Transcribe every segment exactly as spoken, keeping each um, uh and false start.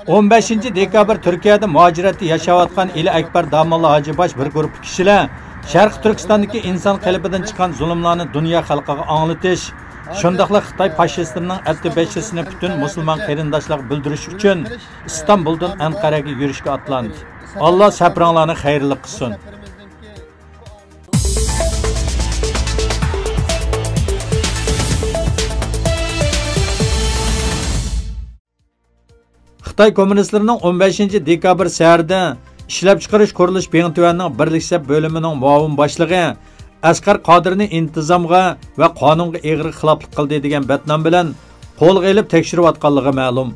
ئون بەشىنچى دېكابىر تۈركىيەدە مۇھاجىرەتتە ياشاۋاتقان ئىلى ئەكبەر داموللا ھاجى باش بىر گۇرۇپپا كىشىلەر شەرقىي تۈركىستاندىكى ئىنسان قېلىپىدىن چىققان زۇلۇملارنى دۇنيا خەلقىگە ئاڭلىتىش، شۇنداقلا خىتاي فاشىستلىرىنىڭ ئەتتە بەشىسىنى پۈتۈن مۇسۇلمان قېرىنداشلارغا بىلدۈرۈش ئۈچۈن ئىستانبۇلدىن ئەنقەرەگە يۈرۈشكە ئاتلاندى. ئاللا سەپىرىڭلارنى خەيرلىك قىلسۇن. خىتاي كوممۇنىستلىرىنىڭ ئون بەشىنچى دېكابىر سەھەردە ئىشلەپچىقىرىش قۇرۇلۇش بېڭتۈەننىڭ بىرلىك سەپ بۆلۈمىنىڭ مۇئاۋىن باشلىقى ئەسقەر قادىرنى ئىنتىزامغا ۋە قانۇنغا ئېغىر خىلاپلىق قىلدى دېگەن بەتنام بىلەن قولغا ئېلىپ تەكشۈرۈۋاتقانلىقى مەلۇم.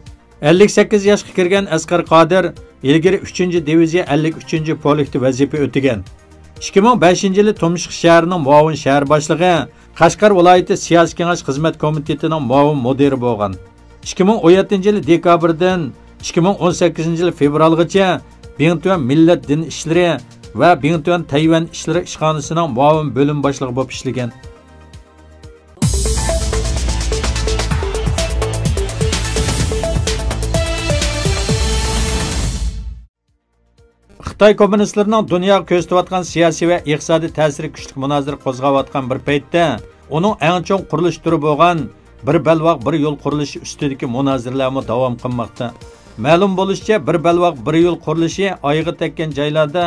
ئەللىك سەككىز ياشقا كىرگەن ئەسقەر قادىر ئىلگىرى ئۈچىنچى دىۋىزىيە ئەللىك ئۈچىنچى پولكتا ۋەزىپە ئۆتىگەن. ئىككى مىڭ بەشىنچى يىلى تۇمشۇق شەھىرىنىڭ مۇئاۋىن شەھەر باشلىقى، قەشقەر ۋىلايىتى سىياسىي كېڭەش خىزمەت كومىتېتىنىڭ مۇئاۋىن مۇدىرى بولغان. ئىككى مىڭ ئون يەتتىنچى يىلى دېكابىردىن ئىككى مىڭ ئون سەككىزىنچى يىلى فېۋرالغىچە بىڭتۈەن مىللەت دىن ئىشلىرى ۋە بىڭتۈەن تەيۋەن ئىشلىرى ئىشخانىسىنىڭ مۇئاۋىن بۆلۈم باشلىقى بولۇپ ئىشلىگەن. خىتاي كوممۇنىستلىرىنىڭ دۇنياغا كۆرسىتىۋاتقان سىياسىي ۋە ئىقتىسادىي تەسىرى كۈچلۈك مۇنازىرە قوزغاۋاتقان بىر پەيتتە، ئۇنىڭ ئەڭ چوڭ قۇرۇلۇش تۈرى بولغان بىر بەلباغ، بىر يول قۇرۇلۇشى ئۈستىدىكى مۇنازىرىلەرمۇ داۋام قىلماقتا. مەلۇم بولۇشىچە، بىر بەلباغ، بىر يول قۇرۇلۇشى ئايىغى تەگكەن جايلاردا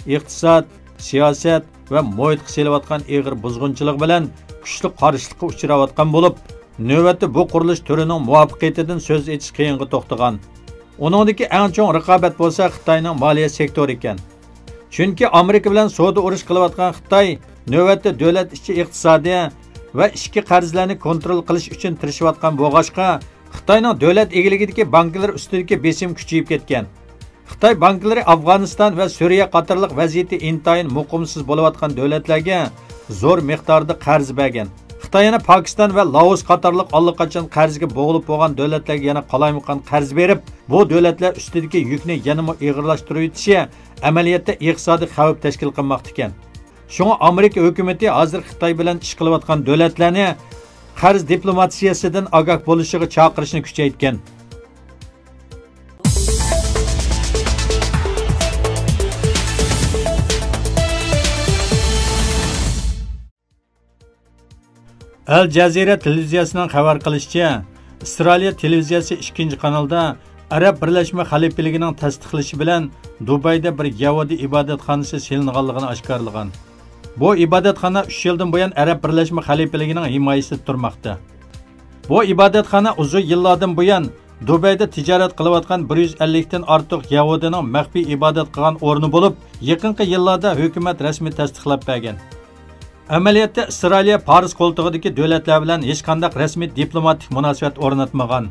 ئىقتىساد، سىياسەت ۋە مۇھىتقا سېلىۋاتقان ئېغىر بۇزغۇنچىلىق بىلەن كۈچلۈك قارشىلىققا ئۇچراۋاتقان بولۇپ، نۆۋەتتە بۇ قۇرۇلۇش تۈرىنىڭ مۇۋەپپەقىيىتىدىن سۆز ئېچىش قىيىنغا توختىغان. ئۇنىڭدىكى ئەڭ چوڭ رىقابەت بولسا خىتاينىڭ مالىيە سېكتورى ئىكەن. چۈنكى ئامېرىكا بىلەن سودا ئۇرۇشى قىلىۋاتقان خىتاي نۆۋەتتە دۆلەت ئىچى ئىقتىسادى ۋە ئىچكى قەرزلەرنى كونترول قىلىش ئۈچۈن تىرىشىۋاتقان بولغاچقا، خىتاينىڭ دۆلەت ئىگىلىكىدىكى بانكىلار ئۈستىدىكى بېسىم كۈچىيىپ كەتكەن. خىتاي بانكىلىرى ئافغانىستان ۋە سۈرىيە قاتارلىق ۋەزىيىتى ئىنتايىن مۇقىمسىز بولۇۋاتقان دۆلەتلەرگە زور مىقداردا قەرز بەرگەن. خىتاي يەنە پاكىستان ۋە لائوس قاتارلىق ئاللىقاچان قەرزگە بوغۇلۇپ بولغان دۆلەتلەرگە يەنە قالايمىقان قەرز بېرىپ، بۇ دۆلەتلەر ئۈستىدىكى يۈكنى يەنىمۇ ئېغىرلاشتۇرۇۋېتىشى ئەمەلىيەتتە ئىقتىسادىي خەۋپ تەشكىل قىلماقتا ئىكەن. شۇڭا ئامېرىكا ھۆكۈمىتى ھازىر خىتاي بىلەن ئىش قىلىۋاتقان دۆلەتلەرنى قەرز دىپلوماتىيەسىدىن ئاگاھ بولۇشىغا چاقىرىشنى كۈچەيتكەن. ئەل جەزىرە تېلېۋىزىيەسىنىڭ خەۋەر قىلىشىچە، ئىسرائىلىيە تېلېۋىزىيەسى ئىككىنچى قانالدا ئەرەب بىرلەشمە خەلىپىلىكىنىڭ تەستىقلىشى بىلەن دۇبەيدە بىر يەھۇدىي ئىبادەتخانىسى سېلىنغانلىقىنى ئاشكارىلىغان. بۇ ئىبادەتخانا ئۈچ يىلدىن بۇيان ئەرەب بىرلەشمە خەلىپىلىكىنىڭ ھىمايىسىدە تۇرماقتا. بۇ ئىبادەتخانا ئۇزۇن يىللاردىن بۇيان دۇبەيدە تىجارەت قىلىۋاتقان بىر يۈز ئەللىكتىن ئارتۇق يەھۇدىينىڭ مەخپىي ئىبادەت قىلغان ئورنى بولۇپ، يېقىنقى يىللاردا ھۆكۈمەت رەسمىي تەستىقلاپ بەرگەن. ئەمەلىيەتتە ئىسرائىلىيە پارس قولتۇقىدىكى دۆلەتلەر بىلەن ھېچقانداق رەسمىي دىپلوماتىك مۇناسىۋەت ئورناتمىغان.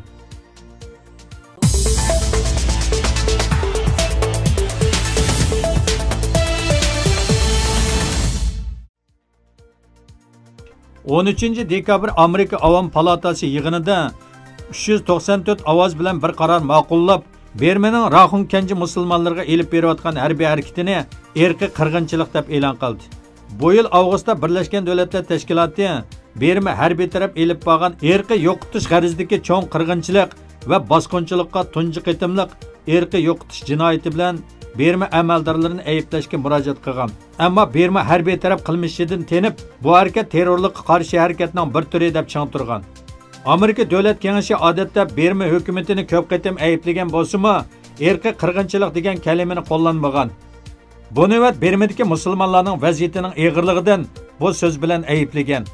ئون ئۈچىنچى دېكابىر ئامېرىكا ئاۋام پالاتاسى يىغىنىدا ئۈچ يۈز توقسان تۆت ئاۋاز بىلەن بىر قارار ماقۇللاپ، بىرمىنىڭ راخۇڭ كەنجى مۇسۇلمانلىرىغا ئېلىپ بېرىۋاتقان ھەربىي ھەرىكىتىنى ئىرقىي قىرغىنچىلىق دەپ ئېلان قىلدى. بۇ يىل ئاۋغۇستتا بىرلەشكەن دۆلەتلەر تەشكىلاتى بىرما ھەربىي تەرەپ ئېلىپ بارغان ئىرقىي يوقىتىش غەرىزىدىكى چوڭ قىرغىنچىلىق ۋە باسقۇنچىلىققا تۇنجى قېتىملىق ئىرقىي يوقىتىش جىنايىتى بىلەن بىرما ئەمەلدارلىرىنى ئەيىبلەشكە مۇراجىئەت قىلغان. ئەمما بىرما ھەربىي تەرەپ قىلمىشىدىن تېنىپ، بۇ ھەرىكەت تېررورلۇققا قارشى ھەرىكەتنىڭ بىر تۈرى دەپ چىڭ تۇرغان. ئامېرىكا دۆلەت كېڭىشى ئادەتتە بىرما ھۆكۈمىتىنى كۆپ قېتىم ئەيىبلىگەن بولسىمۇ، ئىرقىي قىرغىنچىلىق دېگەن كەلىمىنى قوللانمىغان. بۇ نۆۋەت بىرمىدىكى مۇسۇلمانلارنىڭ ۋەزىيىتىنىڭ ئېغىرلىقىدىن بۇ سۆز بىلەن ئەيىبلىگەن.